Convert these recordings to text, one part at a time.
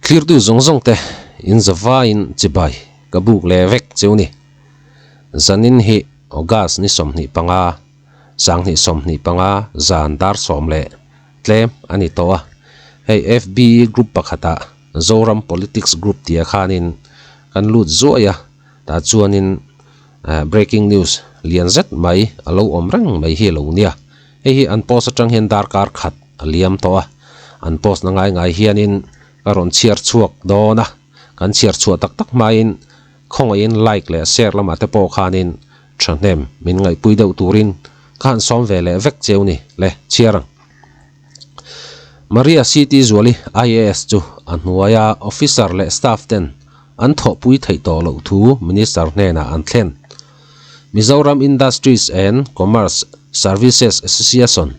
Thlirtu zawng zawng te in zavaiin chibai ka buk leh vek cheu ni. Zanin hi August ni 25, 2025 zan dar sawm leh tlem a ni tawh a. Hei FB group pakhatah Zoram Politics Group tia khanin kan lut zuai a, tah chuanin breaking news lian zet mai a lo awm reng mai hi a lo nia. Hei hi an post atang hian darkar khat a liam tawh a, an post na ngai ngai hianin ka rawn chhiar chhuak dawn a, kan chhiar chhuah tak tak hmain khawngaihin like leh share lamah te pawh khanin thahnem min ngaihpui deuh turin ka han sawm ve leh vek cheu ni le chhiar ang. Maria CT Zuali IAS chu a hnuaia officer leh staff ten an thawhpui theih tawh loh thu Minister hnenah an thlen. Mizoram Industries and Commerce Services Association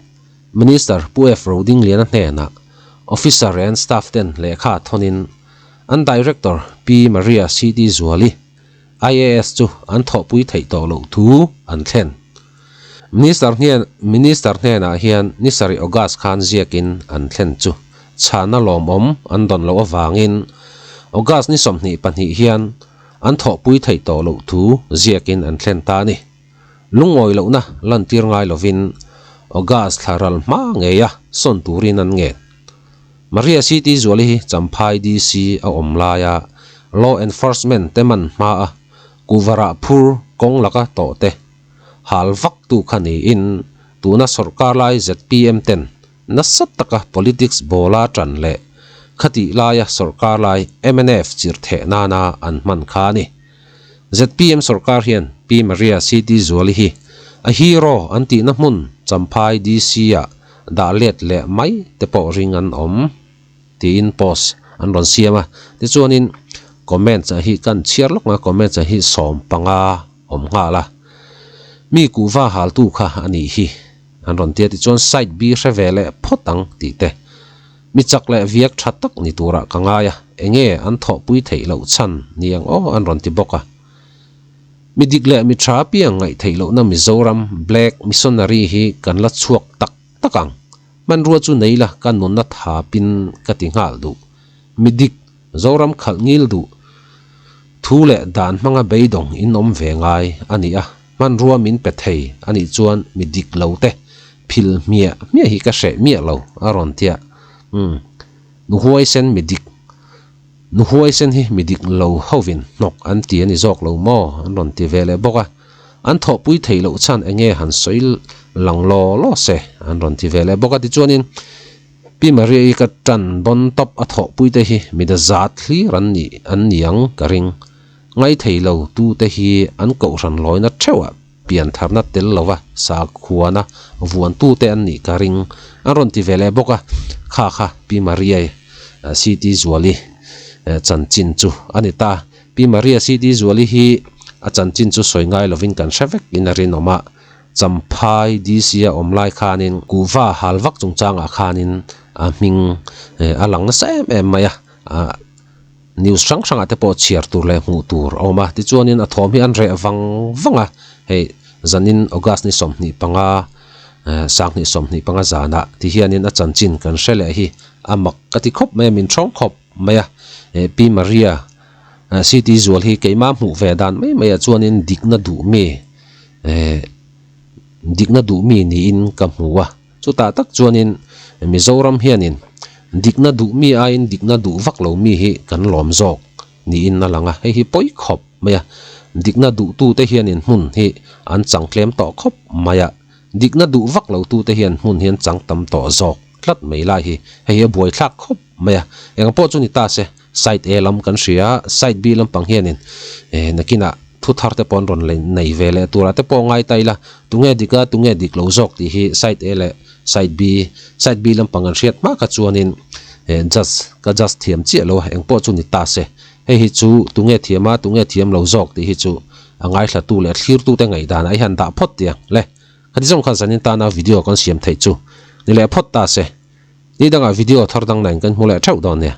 Minister Pu F Rodingliana hnenah Officer and Staff ten lehkha thawnin an Director Pi Maria CD Zuali, IAS chu an thawhpui theih tawh loh thu an thlen. Minister hnen Minister hnenah hian ni sarih August khan ziakin an thlen chu chhana lawmawm an dawn loh avangin August ni 22 hian An thawhpui theih tawh loh thu ziakin an thlen ta a ni. Lungawi lohna lantir ngai lovin August thla ral hma ngeia sawn turin an ngen. Maria City Zuali hi Champhai DC a awm laia Law Enforcement te man hmaa kuvarah phur kawng laka tawh te hal vak tu kha niin tuna sawrkar lai zpm ten Nasa taka politics bawla tan leh khatih laia sawrkar lai mnf chirh theh nana an hman kha a ni. Zpm sawrkar hian Pi Maria CT Zuali hi a hero an tihna hmun Champhai DC-ah dah let leh mai te pawh ring an awm tiin post an rawn siam a. Tichuanin comments ah hi kan chhiar lawk nga comments ah hi 15 awm nghal a. Mi kuhva haltu kha a nih hi. An rawn tia tichuan side B hre ve leh phawt ang tih te. Mi chak leh viak tha tak ni turah ka ngai a, enge an thawhpui theih loh chhan ni ang aw an rawn ti bawk a. Mi dik leh mi tha apiang ngaih theih lohna Mizoram Black Missionary hi kan la chhuak tak tak ang. Hmanrua chu nei la ka nunna thapin ka ti nghal duh. Mi dik, Zoram khalh ngil duh thu leh dan hmanga beidawng in awm ve ngai a ni a. Hmanrua min pe thei a nih chuan mi dik lo te phil hmiah hmiah hi ka hreh miah lo a rawn ti a. Umm, nu huaisen mi dik, nu huaisen hi mi dik lo hovin hnawk an ti a ni zawk lo maw an rawn ti ve leh bawk a. An thawhpui theih loh chhan eng nge han sawi lang law law se an rawn ti ve leh bawk a. Tichuanin Pi Maria-i ka tan bawn tawp a thawhpui te hi mi dazat hlir an nih an niang ka ring. Ngaithei lo tute hi an kohhran lawina theuhah piantharna tel lova sakhuana vuantute an nih ka ring an rawn ti ve leh bawk a, kha kha Pi Maria-i CT Zuali chanchin chu a ni ta. Pi Maria CT Zuali hi a chanchin chu sawi ngai lovin kan hre vek in a rinawm a, Champhai DC a awm lai khanin kuhva hal vak chungchangah khanin a hming a lang nasa em em mai a. News hrang hrangah te pawh chhiar tur leh hmuh tur a awm a, tichuanin a thawm hi an reh vang vang a, hei zanin August ni 25 2025 zanah ti hianin a chanchin kan hre leh hi a mak ka ti khawp mai a, min thawng khawp mai a, Pi Maria CT Zual hi keimah hmuh ve dan mai mai ah chuanin dikna duh mi dikna duh mi niin ka hmu a. Chutah tak chuanin Mizoram hianin dikna duh mi aiin dikna duh vak lo mi hi kan lawm zawk niin a lang a, hei hi pawi khawp mai a. Dikna duhtute hianin hmun hi an chang tlem tawh khawp mai a, dikna duh vak lotute hian hmun hi an chang tam tawh zawk tlat mai lai hi hei hi a buaithlak khawp mai a. Engah pawh chu ni ta se, side A lam kan hria a, side B lampang hianin nakinah Thu thar te pawh an rawn nei ve leh turah te pawh ngai ta ila, tunge dik a, tunge dik lo zawk tih hi side A leh side B, side B lampang an hriat hma kha chuanin judge ka judge thiam chiah lo a, engpawh chu ni ta se. Hei hi chu tunge thiam a, tunge thiam lo zawk tih hi chu a ngaithlatu leh thlirtute ngaihdanah i han dah phawt tih ang le. Khati zawng khan zanin tana video kan siam theih chu ni leh phawt ta se. Ni dangah video thar dang nain kan hmu leh theuh dawn nia.